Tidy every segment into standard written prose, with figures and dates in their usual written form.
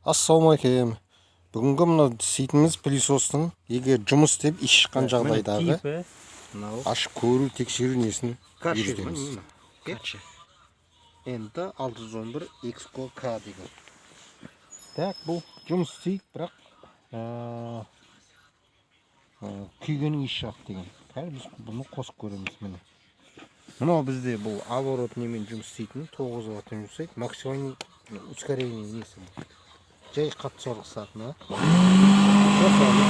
Ассалаумағалейкум. Бүгінгі мына істейтініміз пылесостың егер жұмыс істеп иіс шыққан жағдайдағы Типі мынау ашып көру, тексеру несін Каршер ма, үйретеміз. не ма? Каршер. НТ 611 Exco К деген. Так, бұл жұмыс істейді, бірақ күйгеннің иісі шығады деген. Қазір біз бұны қосып көреміз міне. Мынау бізде бұл оборот немен жұмыс істейтін, 9 ваттмен жұмыс істейді. Максимальный ускорение несі бұл. Жай қатты соғысатын, а? Қосамыз.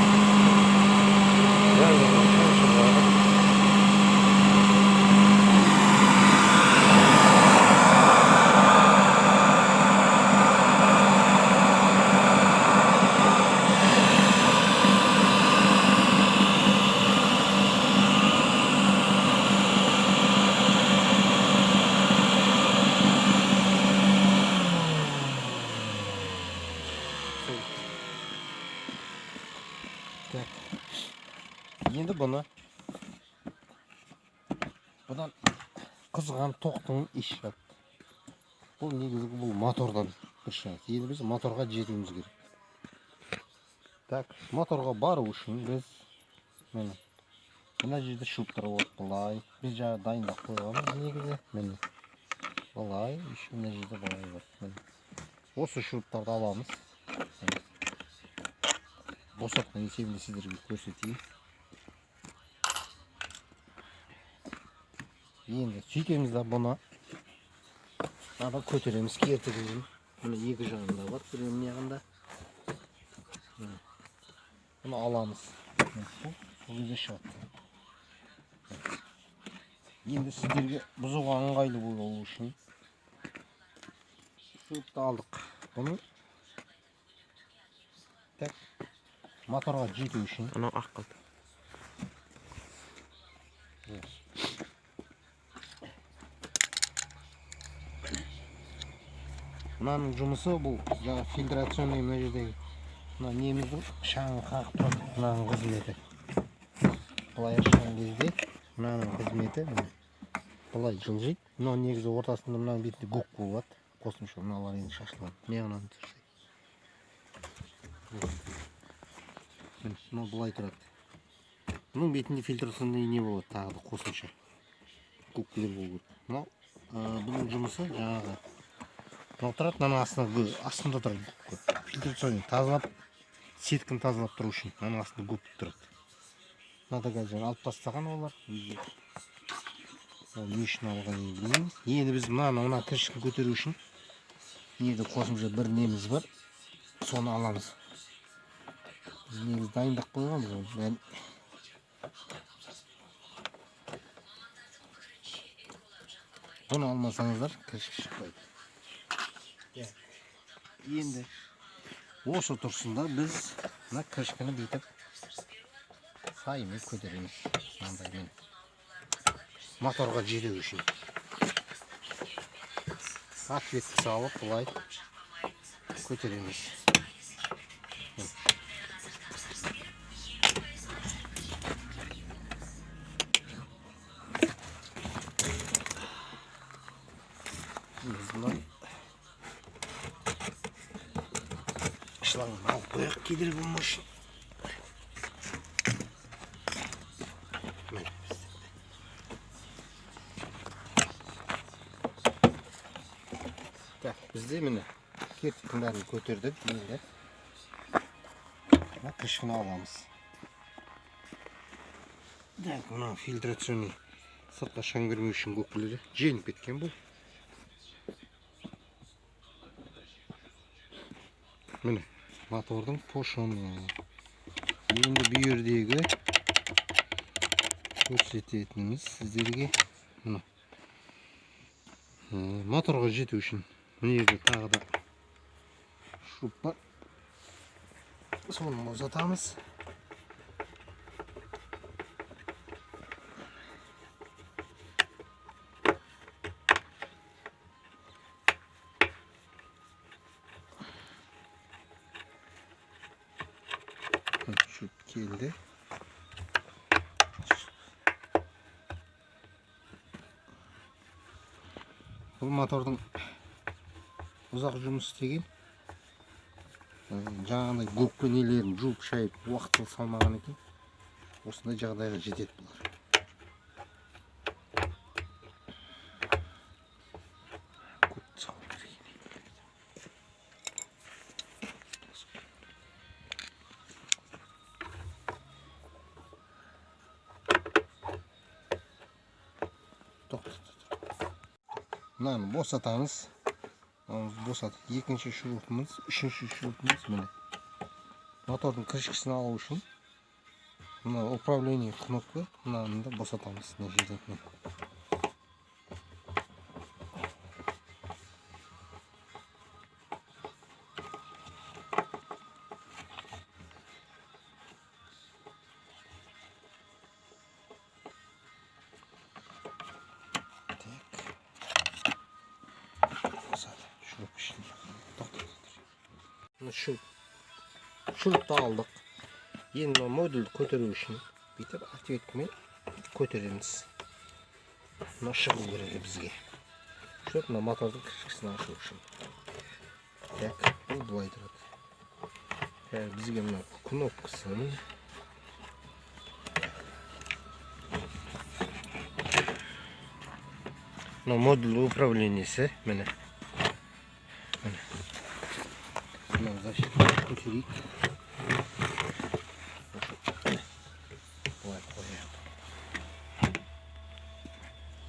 Жай-жай шығады. Так. Енді бұны бұдан қызған тоқтың иісі шығады. Бұл негізгі бұл мотордан бір шығады. Енді біз моторға жетуіміз керек. Так, моторға бару үшін біз міне мына жерде шуруптар болады былай. Біз жаңа дайындап қойғанбыз негізі. Міне былай, еще мына жерде былай болады. Міне. Осы шуруптарды аламыз. Міне. Босатқан есебінде сіздерге көрсетейін. Енді сөйтеміз да бұны мынада көтереміз кертігінен. Міне екі жағында бар, біреуі мына жағында. Міне. Бұны аламыз. Міне, бұл сол кезде шығады. Енді сіздерге бұзуға ыңғайлы болу үшін шурупты алдық. Бұны так моторға жету үшін Анау ақ қалды. Мынаның жұмысы бұл жаңа фильтрационный мына жердегі мына неміздің шаңын қағып тұрады. Мынаның қызметі. Былай ашқан кезде мынаның қызметі міне былай жылжиды. Мынау негізі ортасында мынаның бетінде губка болады. Қосымша мыналар енді шашылады. Мына түсірсек. Міне мынау былай тұрады. Бұның бетінде фильтрационный не болады тағы да қосымша. Губкалар болу керек. Мынау, бұның жұмысы жаңағы мынау тұрады, мынаның астында тұрады губка. Фильтрационный тазалап, сетканы тазалап тұру үшін мынаның астында губка тұрады. Мынада қазір алып тастаған олар. Ол не үшін алғанын білмейміз. Енді біз мына крышканы көтеру үшін негізі қосымша бір неміз бар. Соны аламыз. Біз негізі дайындап қойғанбыз оны. Бәрін. Бұны алмасаңыздар крышка шықпайды. Енді осы тұрсында біз мына крышканы бүйтіп саймен көтереміз. Мынандаймен. Моторға жету үшін. Ответті салып былай көтереміз. Біз мына шлангын алып қояйық кедергі болмау үшін. Міне. Так, бізде міне кертіктің бәрін көтердік. Енді мына крышканы аламыз. Так, мына фильтрационный сыртқа шаң кірмеу үшін көпірлері желініп кеткен бұл. Міне мотордың пошымы. Енді бұл жердегі көрсететініміз сіздерге мына. Моторға жету үшін мына жерде тағы да шуруп бар. Соны босатамыз. Шуруп келді. Бұл мотордың ұзақ жұмыс істеген Жаңағындай губка нелерін жуып шайып уақытылы салмаған екен. Осындай жағдайға жетеді бұлар. Көп салу керек. Тоқта. Мынаны босатамыз. Мынаны босатып, екінші шурупымыз, үшінші шурупымыз міне. Мотордың крышкасын алу үшін мына управление кнопка, мынаны да босатамыз мына жерден. Шуруп ішінде. Тоқта. Мына шурупты алдық. Енді мына модульді көтеру үшін бүйтіп отверткамен көтереміз. Мына шығу керек бізге. Шуруп мына мотордың крышкасын ашу үшін. Так, бұл былай тұрады. Қазір бізге мына кнопкасын мына модуль управлениесі міне. Міне. Мына защитаны көтерейік. Былай қояйық.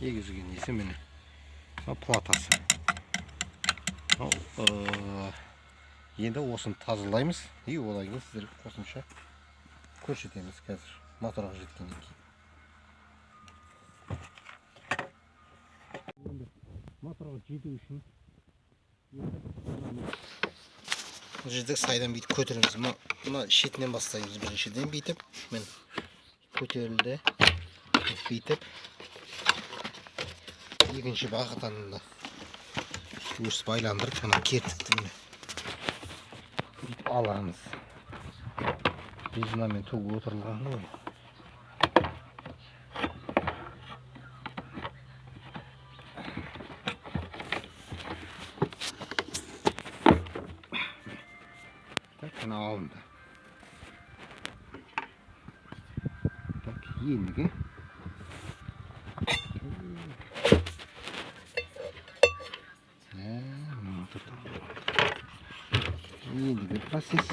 Егізген несі міне. Мына платасы. Мынау, енді осыны тазалаймыз. И одан кейін сіздерге қосымша көрсетеміз қазір моторға жеткеннен кейін. Енді моторға жету үшін бұл жерде сайдан бүйтіп көтереміз. Мына шетінен бастаймыз біріншіден бүйтіп. Міне көтерілді. Бүйтіп. Екінші бағытын да өріс байландырып, мына кертікті міне бүйтіп аламыз. Резинамен туг отырылған ғой. Так, мына алынды. Так, ендігі ендігі процесс.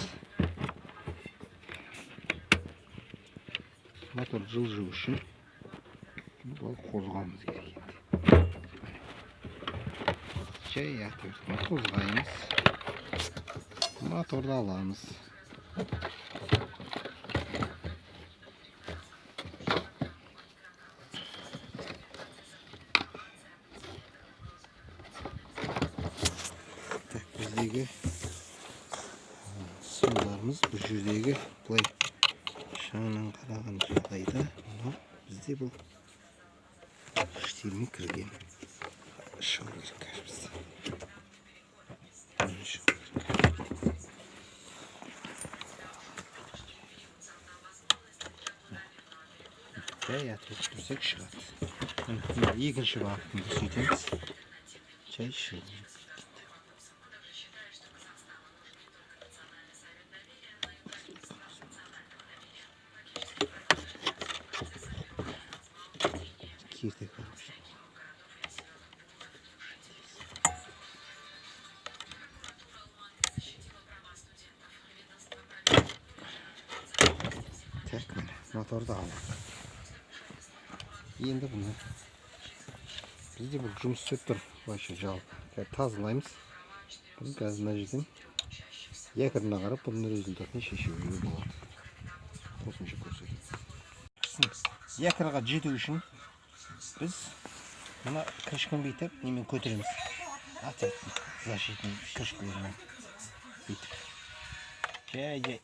Мотор жылжу үшін бұл қозғауымыз керек енді. Жай отвертка қозғаймыз. Моторды аламыз. Так, біздегі сымдарымыз бұл жердегі былай шаңнан қараған жағдайда мынау бізде бұл штирмен кірген. Шығу керек қазір бізде. Шығу керек. Жай атып тұрсақ шығады. Міне, екінші бағытын сөйтеміз. Жай шығу керек. Кирдік. Так, міне, моторды алдық. Енді бұны бізде бұл жұмыс істеп тұр вообще жалпы. Қазір тазалаймыз. Бұны қазір мына жерден якорына қарап бұның результатын шешуге болады. Қосымша көрсетемін. Якорға жету үшін біз мына крышканы бүйтіп немен көтереміз. Отвертка защитный крышкалармен бүйтіп. Жай жай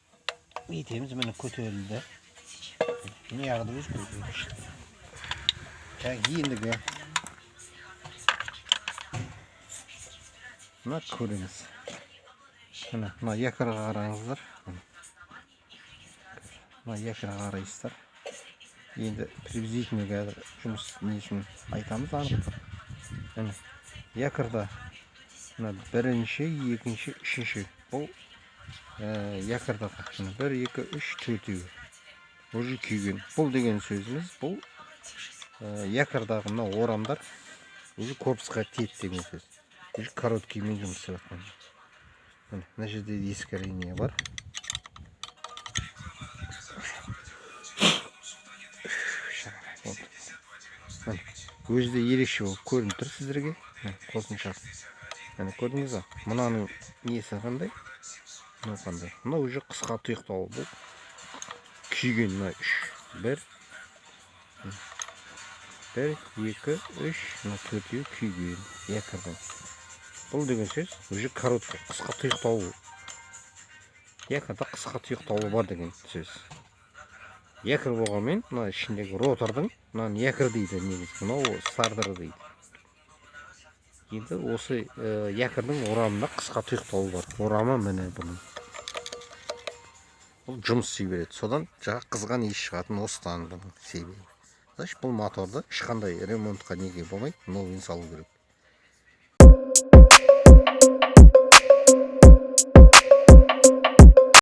бүйтеміз, міне көтерілді. Міне ағды өз көтерілді. Так, ендігі мына көреміз. Міне мына якорға қараңыздар. Мына якорға қарайсыздар. Енді приблизительно қазір жұмыс несін айтамыз анықтап. Міне якорда мына бірінші, екінші, үшінші. Бұл Якорьдағы міне бір, екі, үш, төртеуі уже күйген. Бұл деген сөзіміз, бұл якорьдағы мына орамдар уже корпусқа тиеді деген сөз. Уже короткиймен жұмыс істеп жатқан. Міне, мына жерде искорение бар. Вот. Міне, өзі де ерекше болып көрініп тұр сіздерге. Міне, қосымша. Міне, көрдіңіз ба? Мынаның несі қандай? Мынау қандай? Мынау уже қысқа тұйықтау. Бұл күйген мына үш. Бір, бір, екі, үш, мына төртеуі күйген якорьдан. Бұл деген сөз уже короткий, қысқа тұйықтау. Якорьда қысқа тұйықтауы бар деген сөз. Якорь болғанмен мына ішіндегі ротордың, мынаны якорь дейді негізі, мынау стартер дейді. Енді осы якорьдың орамында қысқа тұйықтауы бар. Орамы міне бұның. Бұл жұмыс істей береді. Содан жаңа қызған иіс шығатын осыдан бұның себебі. Значит, бұл моторды ешқандай ремонтқа неге болмайды, новыйын салу керек.